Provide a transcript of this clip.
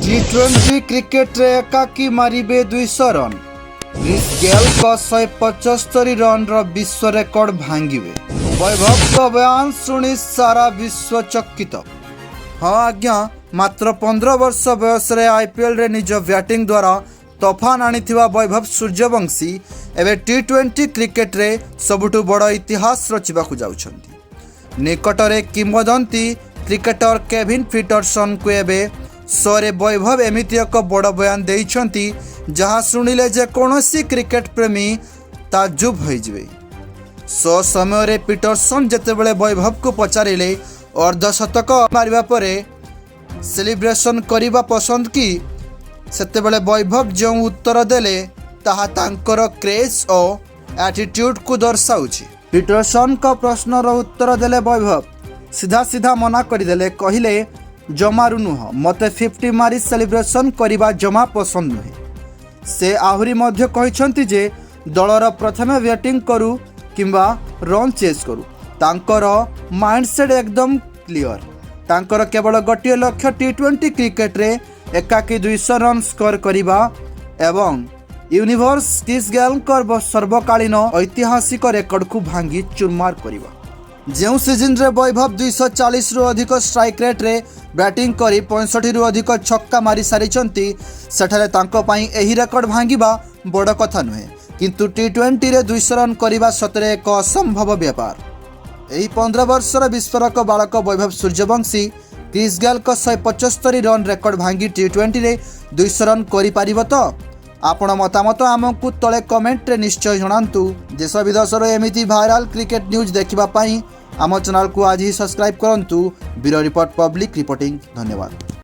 ଟି-20 କ୍ରିକେଟରେ ଏକାକୀ ମାରିବେ 200 ରନ୍। କ୍ରିସ୍ ଗେଲ୍ଙ୍କ 175 ରନ୍ର ବିଶ୍ୱ ରେକର୍ଡ ଭାଙ୍ଗିବେ। ବୈଭବଙ୍କ ବୟାନ ଶୁଣି ସାରା ବିଶ୍ୱ ଚକିତ। ହଁ ଆଜ୍ଞା, ମାତ୍ର 15 ବର୍ଷ ବୟସରେ ଆଇପିଏଲ୍ରେ ନିଜ ବ୍ୟାଟିଂ ଦ୍ୱାରା ତୋଫାନ ଆଣିଥିବା ବୈଭବ ସୂର୍ଯ୍ୟବଂଶୀ ଏବେ ଟି-20 କ୍ରିକେଟରେ ସବୁଠୁ ବଡ଼ ଇତିହାସ ରଚିବାକୁ ଯାଉଛନ୍ତି। ନିକଟରେ କିମ୍ବଦନ୍ତୀ କ୍ରିକେଟର କେଭିନ୍ ପିଟରସନଙ୍କୁ ଏକ ଶୋରେ ବୈଭବ ଏମିତି ଏକ ବଡ଼ ବୟାନ ଦେଇଛନ୍ତି, ଯାହା ଶୁଣିଲେ ଯେକୌଣସି କ୍ରିକେଟ ପ୍ରେମୀ ତାଜୁବ ହୋଇଯିବେ। ଶୋ ସମୟରେ ପିଟରସନ୍ ଯେତେବେଳେ ବୈଭବକୁ ପଚାରିଲେ, ଅର୍ଦ୍ଧଶତକ ମାରିବା ପରେ ସେଲିବ୍ରେସନ୍ କରିବା ପସନ୍ଦ କି, ସେତେବେଳେ ବୈଭବ ଯେଉଁ ଉତ୍ତର ଦେଲେ, ତାହା ତାଙ୍କର କ୍ରେଜ୍ ଓ ଆଟିଟ୍ୟୁଡକୁ ଦର୍ଶାଉଛି। ପିଟରସନଙ୍କ ପ୍ରଶ୍ନର ଉତ୍ତର ଦେଲେ ବୈଭବ। ସିଧା ସିଧା ମନା କରିଦେଲେ। କହିଲେ, "ଜମାରୁ ନୁହଁ। ମୋତେ 50 ମାରି ସେଲିବ୍ରେସନ୍ କରିବା ଜମା ପସନ୍ଦ ନୁହେଁ।" ସେ ଆହୁରି ମଧ୍ୟ କହିଛନ୍ତି ଯେ ଦଳର ପ୍ରଥମେ ବ୍ୟାଟିଂ କରୁ କିମ୍ବା ରନ୍ ଚେଜ୍ କରୁ, ତାଙ୍କର ମାଇଣ୍ଡସେଟ୍ ଏକଦମ କ୍ଲିଅର। ତାଙ୍କର କେବଳ ଗୋଟିଏ ଲକ୍ଷ୍ୟ, ଟି-20 କ୍ରିକେଟରେ ଏକାକୀ 200 ରନ୍ ସ୍କୋର କରିବା ଏବଂ ୟୁନିଭର୍ସ କ୍ରିସ୍ ଗେଲ୍ଙ୍କ ସର୍ବକାଳୀନ ଐତିହାସିକ ରେକର୍ଡକୁ ଭାଙ୍ଗି ଚୁରମାର କରିବା। ଯେଉଁ ସିଜନରେ ବୈଭବ 240ରୁ ଅଧିକ ଷ୍ଟ୍ରାଇକ୍ ରେଟ୍ରେ ବ୍ୟାଟିଂ କରି 65ରୁ ଅଧିକ ଛକ୍କା ମାରି ସାରିଛନ୍ତି, ସେଠାରେ ତାଙ୍କ ପାଇଁ ଏହି ରେକର୍ଡ ଭାଙ୍ଗିବା ବଡ଼ କଥା ନୁହେଁ। କିନ୍ତୁ ଟି-20ରେ 200 ରନ୍ କରିବା ସତରେ ଏକ ଅସମ୍ଭବ ବ୍ୟାପାର। ଏହି 15 ବର୍ଷର ବିସ୍ଫୋରକ ବାଳକ ବୈଭବ ସୂର୍ଯ୍ୟବଂଶୀ କ୍ରିସ୍ ଗେଲ୍ଙ୍କ 175 ରନ୍ ରେକର୍ଡ ଭାଙ୍ଗି ଟି-20ରେ 200 ରନ୍ କରିପାରିବ ତ? ଆପଣ ମତାମତ ଆମକୁ ତଳେ କମେଣ୍ଟରେ ନିଶ୍ଚୟ ଜଣାନ୍ତୁ। ଦେଶ ବିଦେଶର ଏମିତି ଭାଇରାଲ କ୍ରିକେଟ ନ୍ୟୁଜ୍ ଦେଖିବା ପାଇଁ ଆମ ଚ୍ୟାନେଲକୁ ଆଜି ହିଁ ସବସ୍କ୍ରାଇବ୍ କରନ୍ତୁ। Bureau report, public reporting. ଧନ୍ୟବାଦ।